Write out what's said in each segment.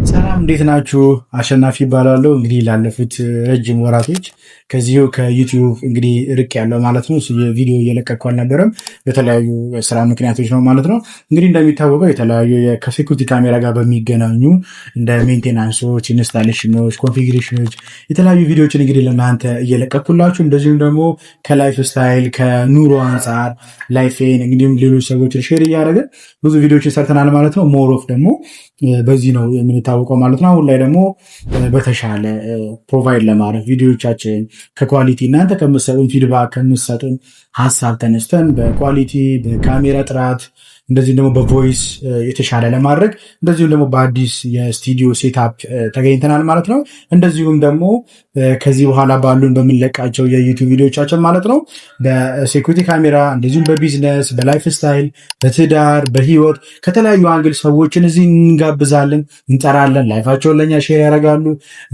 ሰላም፣ እንዴት ናችሁ? አሸናፊ እባላለሁ። እንግዲህ ላለፉት ረጅም ወራቶች ከዚሁ ከ YouTube እንግዲህ ርቄያለሁ ማለት ነው። ቪዲዮ እየለቀቅኩ አልነበረም፣ በተለያዩ ስራ ምክንያቶች ነው ማለት ነው። እንግዲህ እንደሚታወቀው የተለያዩ ከ security ካሜራ ጋር በሚገናኙ እንደ maintenance ኦች፣ installation ኖች፣ configuration ኖች የተለያዩ ቪዲዮዎችን እንግዲህ ለእናንተ እየለቀቅኩላችሁ፣ እንደዚሁም ደግሞ ከ lifestyle፣ ከኑሮ አንጻር life ኤን እንግዲህም ሌሎች ሰዎችን share እያደረግን ብዙ ቪዲዮዎችን ሰርተናል ማለት ነው። More of ደግሞ በዚህ ነው የምንታወቀው ማለት ነው። አሁን ላይ ደግሞ በተሻለ provide ለማድረግ ቪዲዮቻችን ከ quality፣ እናንተ ከምትሰጡን feedback፣ ከምትሰጡን ሀሳብ ተነስተን በ quality፣ በካሜራ ጥራት፣ እንደዚሁም ደግሞ በ voice የተሻለ ለማድረግ፣ እንደዚሁም ደግሞ በአዲስ የስቱዲዮ setup ተገኝተናል ማለት ነው። እንደዚሁም ደግሞ ከዚህ በኋላ ባሉን በምንለቃቸው የ YouTube ቪዲዮቻችን ማለት ነው፣ በ security ካሜራ፣ እንደዚሁም በ business፣ በ lifestyle፣ በትዳር፣ በህይወት ከተለያዩ angle ሰዎችን እዚህ እንጋብዛለን፣ እንጠራለን። Life ኣቸውን ለእኛ share ያደርጋሉ፣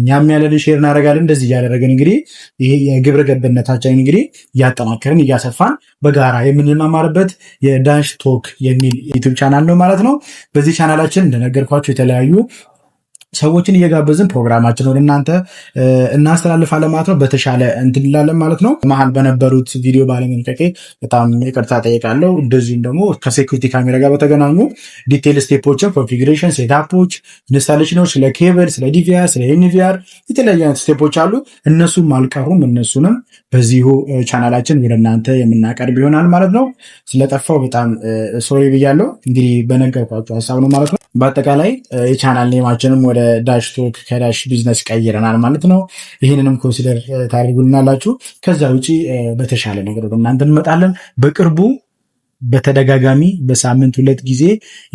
እኛም ያለንን share እናደርጋለን። እንደዚህ እያደረግን እንግዲህ ይሄ የግብረ ገብነታችንን እንግዲህ እያጠናከርን፣ እያሰፋን በጋራ የምንማማርበት የዳሽ Talk የሚል YouTube channel ነው ማለት ነው። በዚህ ቻናላችን እንደነገርኳችሁ የተለያዩ ሰዎችን እየጋበዝን ፕሮግራማችን ወደ እናንተ እናስተላልፋለን ማለት ነው። በተሻለ እንትን እንላለን ማለት ነው። መሀል በነበሩት ቪዲዮ ባለመልቀቄ በጣም ይቅርታ ጠይቃለሁ። እንደዚሁም ደግሞ ከ security ካሜራ ጋር በተገናኙ detail step ኦችን፣ configuration፣ setup ኦች፣ installation ኖች፣ ስለ ኬብል፣ ስለ DVR፣ ስለ NVR የተለያዩ አይነት step ኦች አሉ። እነሱም አልቀሩም። እነሱንም በዚሁ ቻናላችን ወደ እናንተ የምናቀርብ ይሆናል ማለት ነው። ስለጠፋሁ በጣም sorry ብያለሁ። እንግዲህ በነገርኳችሁ ሀሳብ ነው ማለት ነው። በአጠቃላይ የ channel name ኣችንም ወደ ዳሽ Talk ከዳሽ ቢዝነስ ቀይረናል ማለት ነው። ይህንንም consider ታደርጉልናላችሁ። ከዛ ውጪ በተሻለ ነገር ወደ እናንተ እንመጣለን በቅርቡ። በተደጋጋሚ በሳምንት ሁለት ጊዜ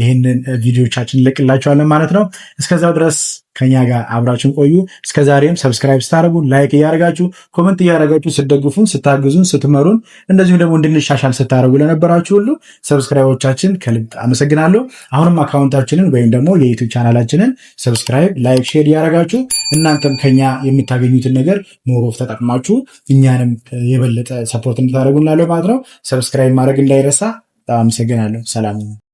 ይህንን ቪዲዮቻችን እንለቅላችኋለን ማለት ነው። እስከዛው ድረስ ከኛ ጋር አብራችሁን ቆዩ። እስከዛሬም subscribe ስታደርጉ፣ like እያደረጋችሁ፣ comment እያደረጋችሁ ስትደግፉን፣ ስታግዙን፣ ስትመሩን፣ እንደዚሁም ደግሞ እንድንሻሻል ስታደርጉ ለነበራችሁ ሁሉ subscriber ኦቻችን ከልብ አመሰግናለሁ። አሁንም account ኣችንን ወይም ደግሞ የ YouTube channel ኣችንን subscribe፣ like፣ share እያደረጋችሁ እናንተም ከኛ የምታገኙትን ነገር more of ተጠቅማችሁ እኛንም የበለጠ support እንድታደርጉ እንላለሁ ማለት ነው። Subscribe ማድረግ እንዳይረሳ። በጣም አመሰግናለሁ። ሰላም።